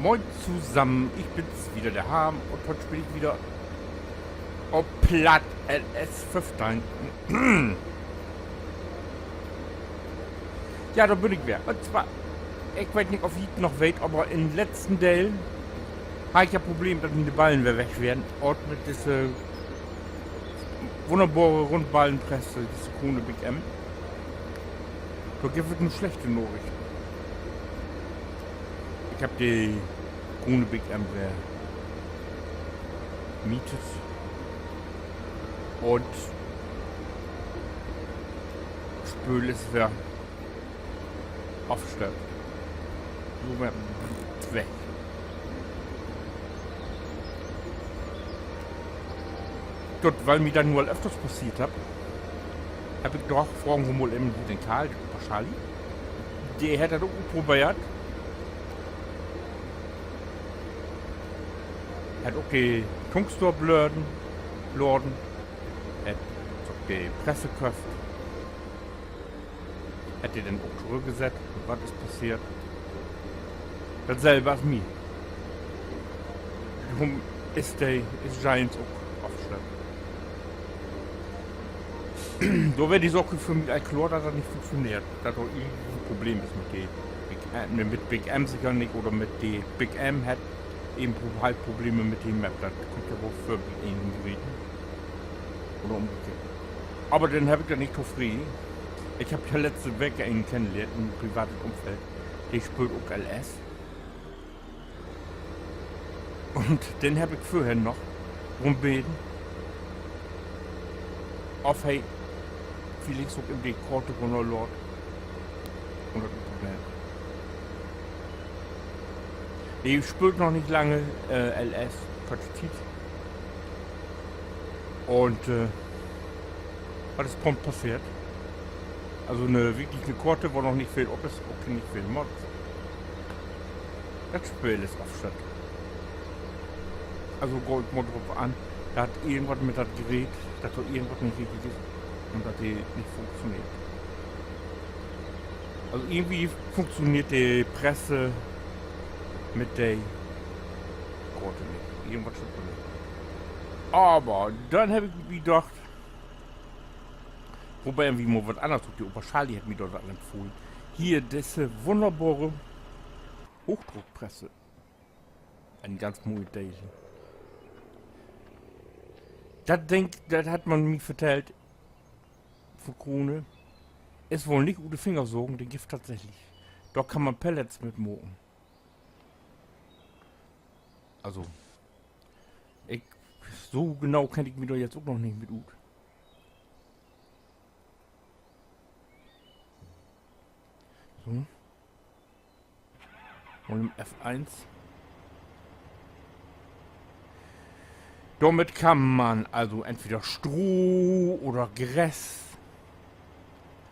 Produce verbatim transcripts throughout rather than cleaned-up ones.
Moin tosamen, ik bün wedder de Harm un hüüt speel ik wedder op Platt L S föffteihn. Ja, dor bün ik weer. Un zwar, ik weet nich, of ji dat noch weet, aver in'n letzten Deel harr ik ja Problem, dat miene Ballen weer weg weren. Oort mit disse wunnerbore Rundballenpresse, disse Krone Big M. Dor gifft dat nu slechte Narichten. Ik hebb de Krone Big M weer mietet. Un Spööl is weer afstellt. So, weer weg. Goot, wiel mi dat nu al öfters passeert hett, hebb ik doch, fragen wi mal even hier den Karl, den Opa Charlie. De hett dat ok utprobeert. Hett ok de Tank dor laden, laden. Hett ok de Presse köfft. Hett de denn ok torüggsett? Wat is passeert? Datsülve as mi. Dorüm is de, is Giants ok afstellt. Dor weer de Saak för mi al kloor, dat dat nich funktioneert. Dat dor irgendwie en Problem is mit de Big M, nee, mit Big M seker nich oder mit de Big M hett even Pro-, halt Probleme mit de Map. Dat kummt ja woll vör bi enigen Geräten. Oder ümgekehrt. Aver denn heff ik dat nich tofree. Ik heff ja letzte Week enen kennenlehrt in privatet Umfeld. De speelt ok L S. Un denn heff ik vörher noch rumbeden, of he villicht ok even de Koort rünnerlaadt un dat utprobeert. De speelt noch nich lange, äh, L S, korte Tiet. Un, äh, wat is prompt passeert? Also 'ne, wirklich 'ne Koort, wo noch nich veel op is, ok nich veel Mods. Dat Speel is afstellt. Also gah ik mal dorop an, dat irgendwat mit dat Gerät, dat dor irgendwat nich richtig is un dat de nich funktioneert. Also irgendwie funktioneert de Presse mit de Koort nich. Irgendwat stimmt dor nich. Aver denn heff ik mi dacht, proberen wi mal wat anners ut. De Opa Charlie hett mi dor wat empfohlen. Hier, disse wunnerbore Hoochdruckpresse. En ganz moi Deel. Dat Ding, dat hett man mi vertellt, vun Krone, is woll nich ut de Finger sagen, de gifft tatsächlich. Dor kann man Pellets mit maken. Also, ik, so genau kenn ik mi dor jetzt ok noch nich mit ut. So. Un F eens. Dormit kann man also entweder Stroh oder Gras,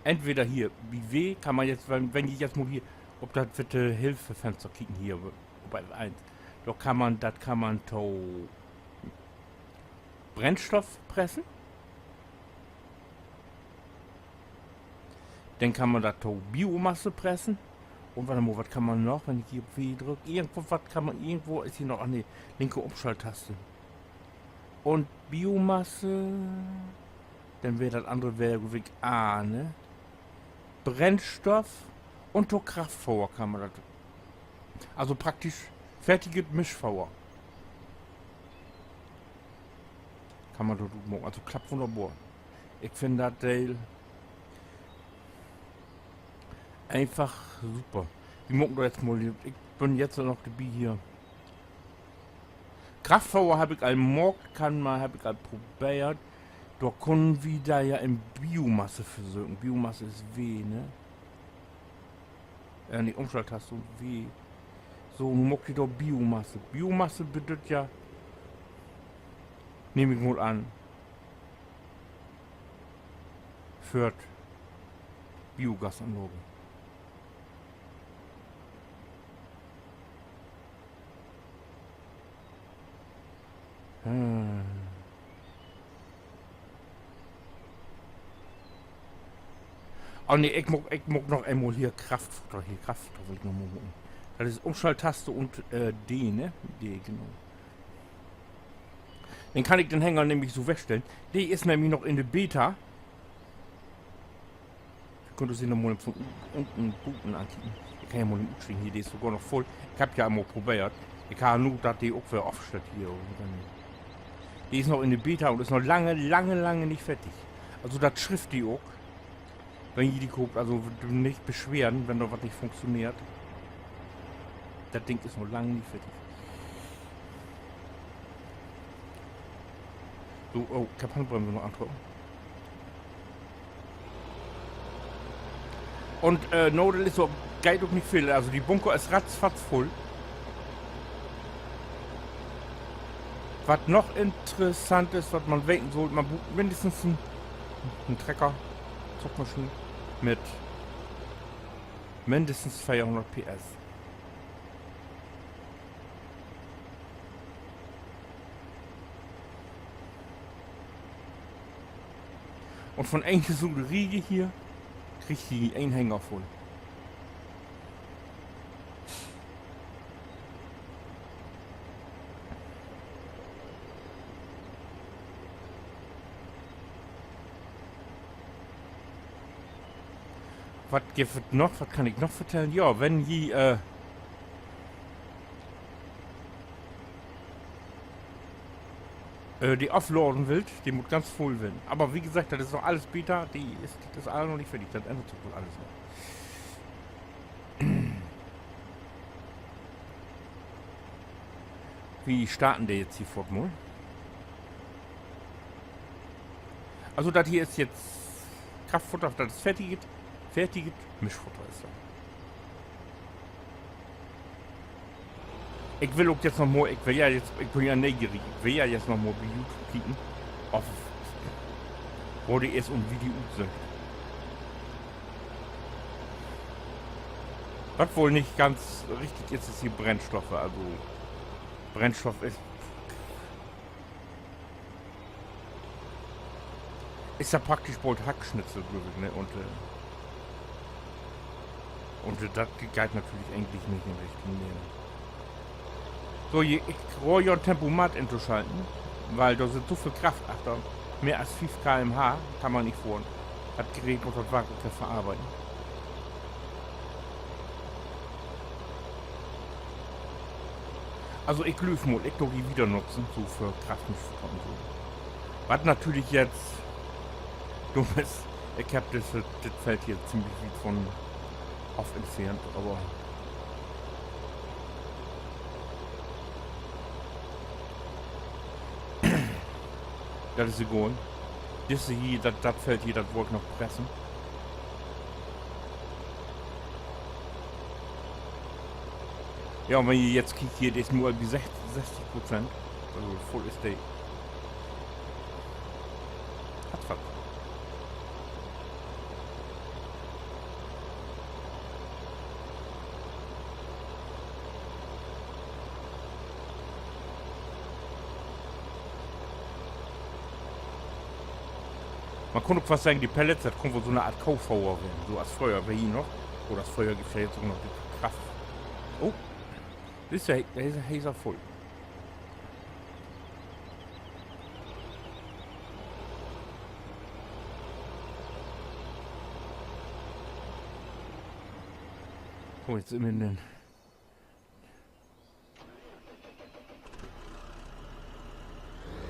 entweder hier, bi W kann man jetzt, wenn, wenn ji jetzt mal hier op dat witte Hilfefenster kieken, hier op F eens, dor kann man, dat kann man to Brennstoff pressen. Denn kann man dat to Biomasse pressen. Un wart mal, wat kann man noch, wenn ik hier op W drück? Irgendwo, wat kann man, irgendwo is hier noch, ach nee, linke Umschalttaste. Un Biomasse, denn weer dat annere weer, glööv ik, A, ne? Brennstoff un to Kraftfoder kann man dat. Also praktisch fertiget Mischfoder. Kann man dor ut maken. Also klappt wunnerbor. Ik finn dat Deel eenfach super. Wi maken dor jetzt mal, ik bün jetzt noch dorbi hier. Kraftfoder heff ik al maakt, kann man, heff ik al probeert. Dor kunnen wi dor ja in Biomasse versöken. Biomasse is W, ne? Äh, nich, Umschalttaste un W. So, nu maakt de dor Biomasse. Biomasse bedüüdt ja, nehm ik mal an, för Biogasanlage. Hm. Oh nee, ik maak, ik maak noch eenmal hier Kraftfoder, hier Kraftfoder will ik noch mal maken. Dat is Umschalttaste un, äh, D, ne? D, genau. Denn kann ik den Hänger nämlich so wegstellen. De is nämlich noch in de Beta. Köönt wi uns noch mal von u-, unten, buten ankieken. Ik kann ja mal utstiegen hier, de is sogor noch vull. Ik hebb ja al mal probeert. Ik harr nu, dat de ok weer afstellt hier. De is noch in de Beta un is noch lange, lange, lange nich fertig. Also, dat schrifft de ok. Wenn ji de koopt, also nich beschweren, wenn dor wat nich funktioneert. Dat Ding is noch lang nich fertig. So, oh, ik hebb Handbremse noch antrocken. Un, äh, no, dat is so, geiht ok nich veel. Also, de Bunker is ratzfatz vull. Wat noch interessant is, wat man weten sull, man bruukt minnestens en, en Trecker, Zugmaschien, mit minnestens veerhunnert P S. Un von ene Sude Riege hier kriggt ji een Hänger vull. Wat gifft dat noch? Wat kann ik noch vertellen? Ja, wenn ji, äh, äh, de afladen willt, de mutt ganz vull ween. Aver wie geseggt, dat is noch allens Beta, de is, dat is all noch nich fertig. Dat ännert sik woll allens noch. Wi starten de jetzt hier foort mal. Also, dat hier is jetzt Kraftfutter, dat is fertiget, fertiget Mischfutter is dat. Ik will ok jetzt noch mal, ik weer ja jetzt, ik bün ja neegierig, ik will ja jetzt noch mal bi YouTube kieken, of, wo de is un wie de utsüht. Wat woll nich ganz richtig is, is hier Brennstoffe, also Brennstoff is Is ja praktisch bold Hackschnitzel, glööv ik, ne? Un, äh, un, äh, dat geiht natürlich egentlich nich in Richtung Nehmen. So, je, ik probeer ja Tempomat intoschalten, wiel dor sitt so veel Kraft achter. Mehr as fief K M H kann man nich fohren. Dat Gerät mutt dat Wark ok verarbeiden. Also, ik glööv mal, ik do de wieder nutzen, so för Kraftfutter un so. Wat natürlich jetzt dumm is, ik hebb dit, dit Feld hier ziemlich wiet von Hoff entfernt, aver dat is egal. Disse hier, dat, dat Feld hier, dat wull ik noch pressen. Ja, un wenn ji jetzt kiekt, hier, de is nu al bi sech-, sesstig Prozent. Also, vull is de. Ratzfatz. Man kunn ok fast seggen, de Pellets, dat kunn woll so 'ne Art Kohfoder weren, so as fröher, weet ji noch? Oder as fröher, gifft ja jetzt ok noch de Kraft. Oh, is ja, he is, he is ja vull. Oh, jetzt sünd wi in den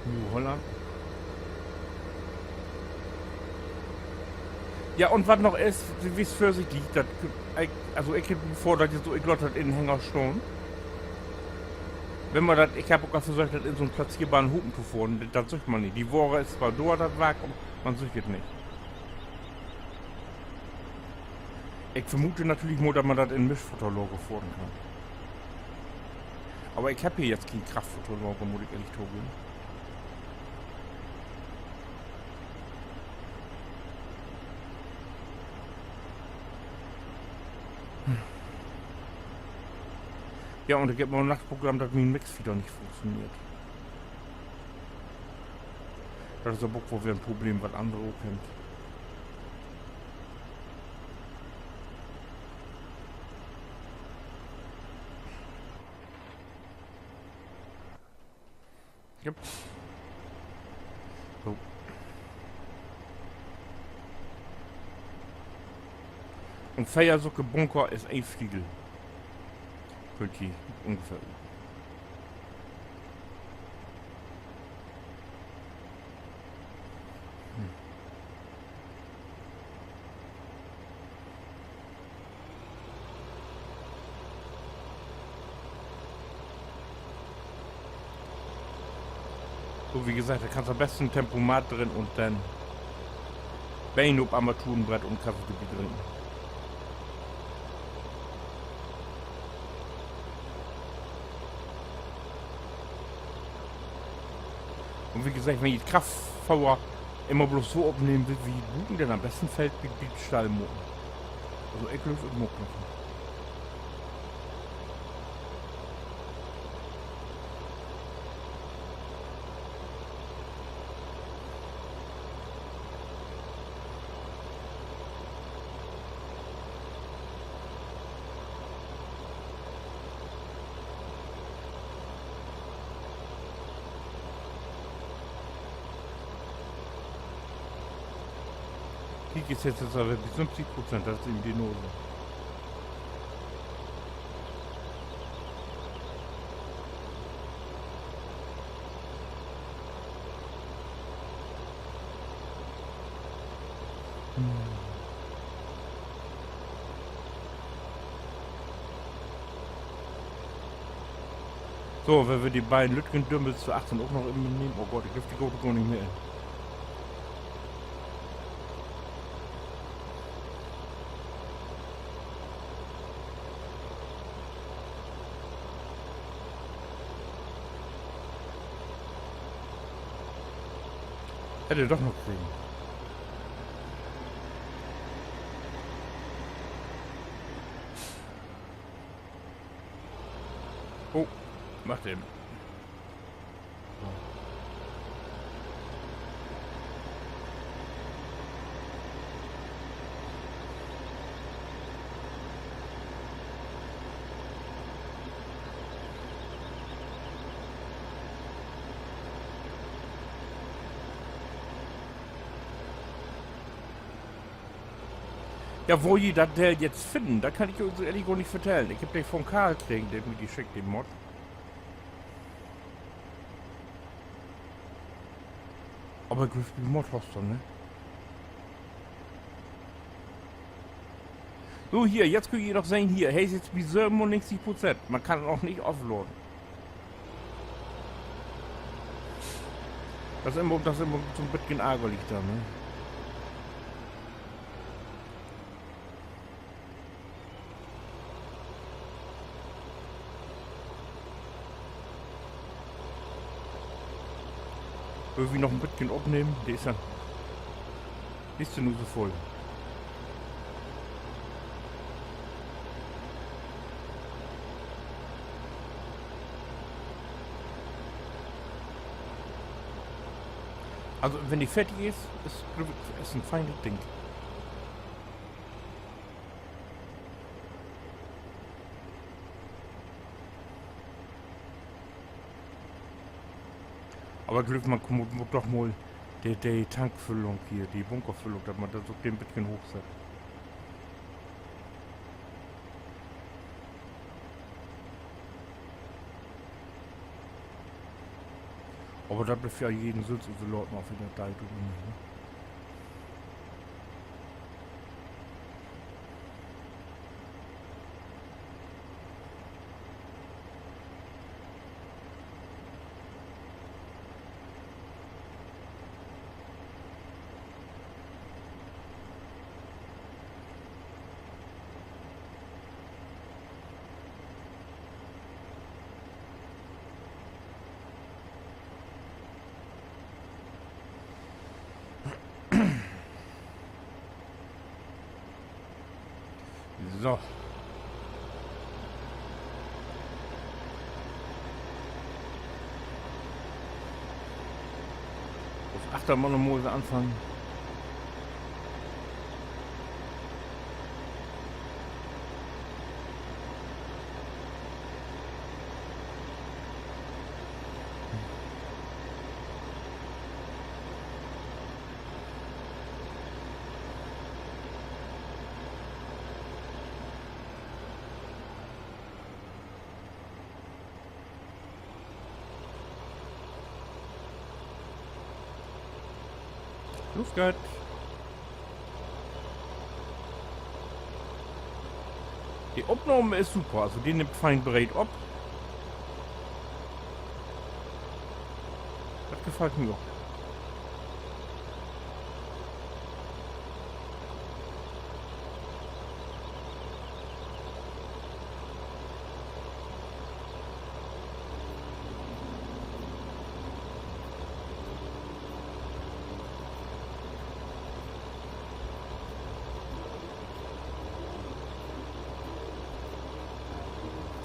New Holland. Ja, un wat noch is, wees vörsichtig, dat, ik, also ik heff vör, dat je so, ik laat dat in den Hänger stahn. Wenn man dat, ik heff ok al versöcht, dat in so'n platzierbaren Hopen to fohren, dat süht man nich. De Ware is zwar dor, dat Wark, man süht et nich. Ik vermoot natürlich mal, dat man dat in Mischfutterlager fohren kann. Aver ik heff hier jetzt keen Kraftfutterlager, mutt ik ehrlich togeven. Ja, un ik heff mal 'n Nachtprogramm, dat mien Mixfeeder nich funktioneert. Dat is aver ok woll weer en Problem, wat annere ok hebbt. Yep. So. Un veer socke Bunker is een Fliegel. Köönt ji ungefähr ut. Hm. So, wie gesagt, dor kannst an'n besten Tempomat drin un denn Been op Armaturenbrett un Kaffee dorbi drinken. Un wie gesagt, wenn ji Kraftfoder immer bloots so opnehmen wüllt, as ji bruken, denn an'n besten Feld bi, bi Stall maken. Also, ik glööv, ik maak dat. Kiek, is nu aver bi söventig Prozent, dat is even de Nose. So, wenn wi de beiden lüttjen Dümpels dor achtern ok noch even mitnehmen. Oh Gott, ik glööv, de geiht gor nich mehr in. Hett he doch noch kregen. Oh, maakt even. Ja, wo ji dat Deel jetzt finnen, dat kann ik jo so ehrlich gor nich vertellen. Ik heff de von Karl kregen, de hett mi de schickt, de Mod. Aver ik glööv, bi Mod-Hoster, ne? So, hier, jetzt köönt ji noch sehn, hier, he is jetzt bi sövenunnegentig Prozent. Man kann dat noch nich afladen. Dat is immer, dat is immer so'n beten argerlich denn, ne? Wüllt wi noch en beten opnehmen? De is ja, is ja nu so vull. Also, wenn de fertig is, is, glööv ik, is en feinet Ding. Aver ik glööv, man mutt, mutt doch mal de, de Tankfüllung hier, de Bunkerfüllung, dat man dat ok en beten hoochsett. Aver dat blifft ja jeden sülvst överlaten, of he dat deit oder nich, ne? So. Op achter man noch mal anfangen. Los geiht. De Opnahm is super, also de nimmt fein breet op. Dat gefallt mi ok.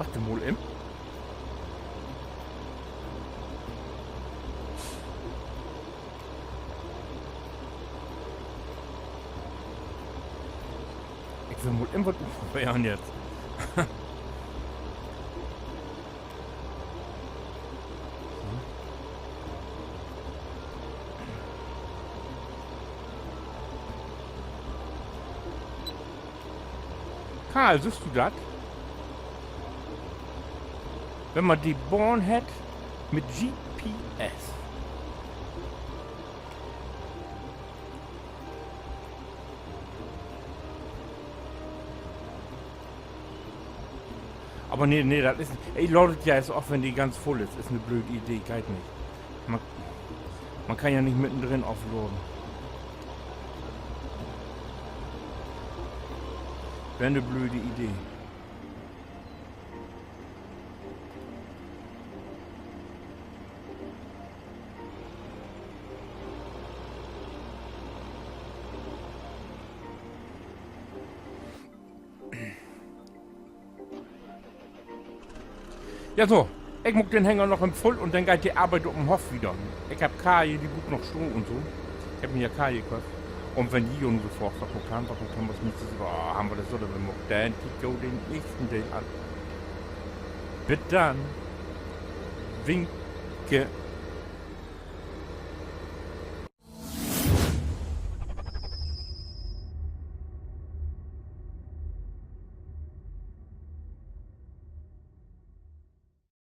Wacht mal even. Ik will mal even wat utproberen jetzt. Karl, sühst du dat? Wenn man de Bahn hett mit G P S. Aver nee, nee, dat is, ik laad ja eerst of, wenn de ganz vull is. Is 'ne blöde Idee, geiht nich. Man, man kann ja nich mittendrin ofladen. Weer 'ne blöde Idee. Ja, so. Ik maak den Hänger noch even vull un denn geiht de Arbeit op den Hoff wieder. Ik hebb Kaje, de bruukt noch Stroh un so. Ik hebb mi ja Kaje köfft. Un wenn ji nu so fraagt, wat maakt wi, wat maakt wi, wat maakt wi, wat maakt wi, denn kiekt jo den nächsten Deel an. Bit denn. Winke.